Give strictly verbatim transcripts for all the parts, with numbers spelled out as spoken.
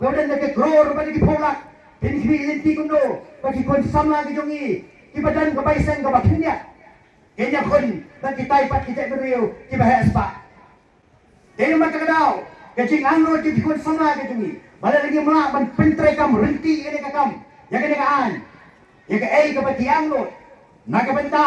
Ka don da ki klur bad ki phew lak. Phin khmih lynti kumno ba ki khun samla ki jong ngi kiba don ka bai seng kaba khyndiat kin ïakhun bad kitai pat ki jaitbynriew kiba heh spah. Dei namar kata ka daw ka jingangnud jong ki khun samla ki jong ngi ba lada ngim lah ban pyntreikam ryntih ïa kane ka kam, ïa kane ka aiñ, ïa kaei kaba ki angnud na ka bynta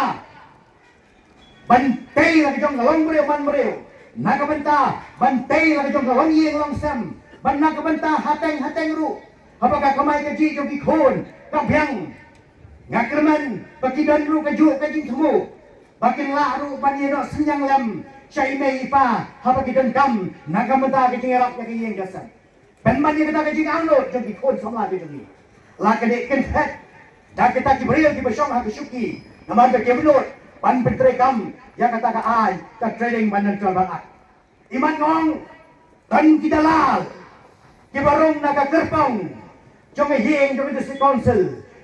ban tei la ka jong ka longbriew manbriew, na ka bynta ban tei la ka jong ka longïing longsem, bad na ka bynta hateng hateng ruh haba ka kamai kajih jong ki khun ka biang. Nga kyrmen ba ki don ruh kajuh ka jingthmu ba kin lah ruh ban ïa noh synñiang lem sha i mei i pa haba ki donkam na ka bynta ka jingïarap ïa ka ïing ka sem. Pynban ïa kata ka jingangnud jong ki khun samla ki jong ngi, la ka dei kynthet da kita ki briew kiba shong ha ka shuki namar ba kim nud ban pyntreikam ïa kata ka aiñ, ka Trading Bilateral Act. Imat nga ong, don ki dalal kiba rung na ka kyrpang jong ka ïing jong ka District Council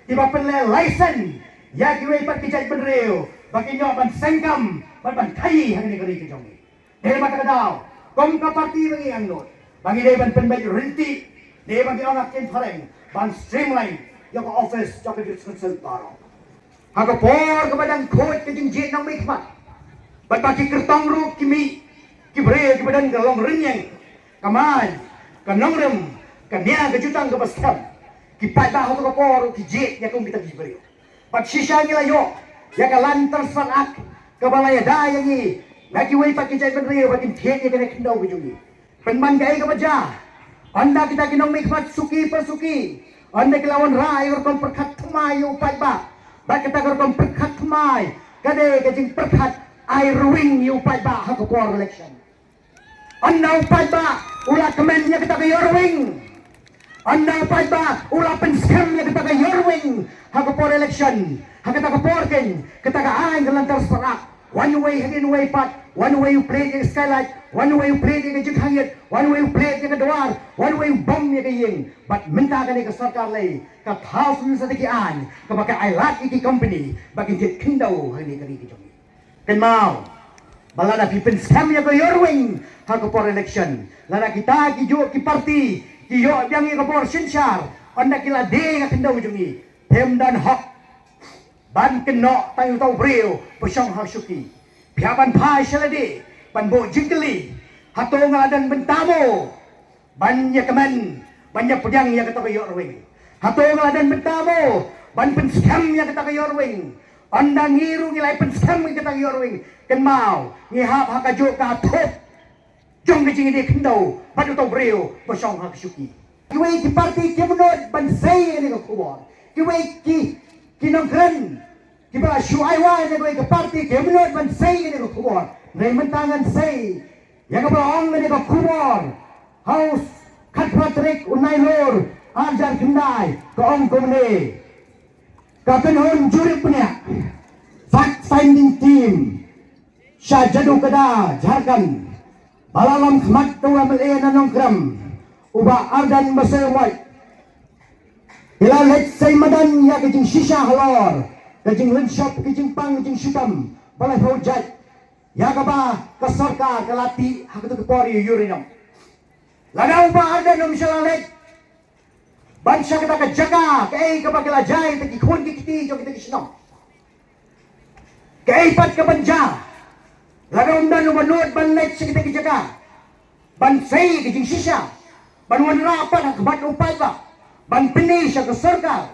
kiba pynleh license ïa kiwei pat ki jaitbynriew ba kin ïoh ban sengkam bad ban khaii ha kane ka ri ka jong ngi. Dei namar kata ka daw kum ka party ba ngi angnud ba ngi dei ban pynbeit ryntih, dei ba ngi ong ha ktien phareng ban streamline ïa ka office jong ka District Council baroh. Ha ka por kaba dang khuid ka jingjied nongmihkhmat bad ba ki kyrtong ruh ki mih, ki briew kiba don ka longrynïeng, ka main, ka nongrim, ka nia ka jutang kaba skhem, ki paidbah ha kato ka por ruh ki jied ïa kum kita ki briew. Bad shisha ngi la ïoh ïa ka Land Transfer Act kaba la ïada ïa ngi na kiwei pat ki jaitbynriew ba kin thied ïa kane ka khyndew ka jong ngi. Pynban kaei kaba jia, ynda kita ki nongmihkhmat suki pa suki, ynda ki la wanrah ïa ka rukom pyrkhat thymmai ïa u paidbah bad kata ka rukom pyrkhat thymmai ka dei ka jingpyrkhat ai ruwing ïa u paidbah ha ka por election. Ynda u paidbah u la kmen ïa kata ka ïoh ruwing, ynda u paidbah u la pynskhem ïa kata ka ïoh ruwing ha ka por election, ha kata ka por keiñ kata ka aiñ ka Land Transfer Act, wan uwei hadien uwei pat, wan uwei u plie ïa ka skylight, wan uwei u plie ïa ka jingkhang ïit, wan uwei u plie ïa ka duwar, wan uwei u bom ïa ka ïing. Bad mynta kane ka sorkar lei ka thaw shuh shuh sa ki aiñ kaba ka ailad ïa ki company ba kin thied khyndew ha kane ka ri ka jong ngi. Kynmaw ba lada phi pynskhem ïa ka ïoh ruwing ha ka por election, lada kita kijuh ki party ki ïoh biang ïa ka bor synshar, ynda ki la die ïa ka khyndew jong ngi, phim don hok ban kynnoh tang ïa uta u briew ba shong ha shuki. Phi hap ban phai sha lade ban buh jingkylli, hato nga la don bynta mo ban ïa kmen, ban ïa pdiang ïa kata ka ïoh ruwing? Hato nga la don bynta mo ban pynskhem ïa kata ka ïoh ruwing? Ynda ngi ruh ngi la pynskhem ïa kata ka ïoh ruwing, kynmaw ngi hap ha kajuh ka thup jong ka jingïadie khyndew bad uta u briew ba shong ha ka shuki. Kiwei ki party kim nud ban sei ïa kane ka khubor. Kiwei ki, ki nongkren kiba la shu ai wai na kiwei ki party kim nud ban sei ïa kane ka khubor. Hynrei mynta ngan sei ïa kaba la ong ïa kane ka khubor ha u khatphra tarik u Nailur arhajar khyndai, ka ong kumne: Ka kynhun jurip bniah, fact finding team, sha Jadukada, Jharkhand, ba la lam khmat da u M L A na Nongkrem, u Bah Ardent Basaiawmoit, ki la leit sei madan ïa ka jingshisha halor ka jinglynshop, ka jingpang, ka jingshitom ba la phew jait, ïa kaba ka sorkar ka la tih ha kato ka por ïa u uranium. Lada u Bah Ardent um shym la leit ban sha kata ka jaka, kaei kaba ki la jia ïa kita ki khun ki kti jong kita ki shnong? Kaei pat kaban jia lada um don uba nud ban leit sha kita ki jaka ban sei ka jingshisha, ban wanrah pat ha khmat u paidbah, ban pyni sha ka sorkar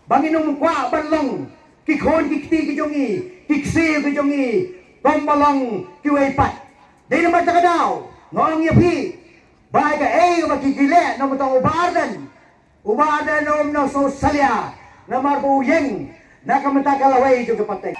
ba ngin ym kwah ban long ki khun ki kti ki jong ngi, ki ksiew ki jong ngi, kumba long kiwei pat? Dei namar kata ka daw nga ong ïa phi ba ïa kaei ba ki, ki leh na ka bynta u Bah Ardent, u Bah Ardent um nang sngewsalia namar ba u ïeng na ka bynta ka lawei jong ka pateng.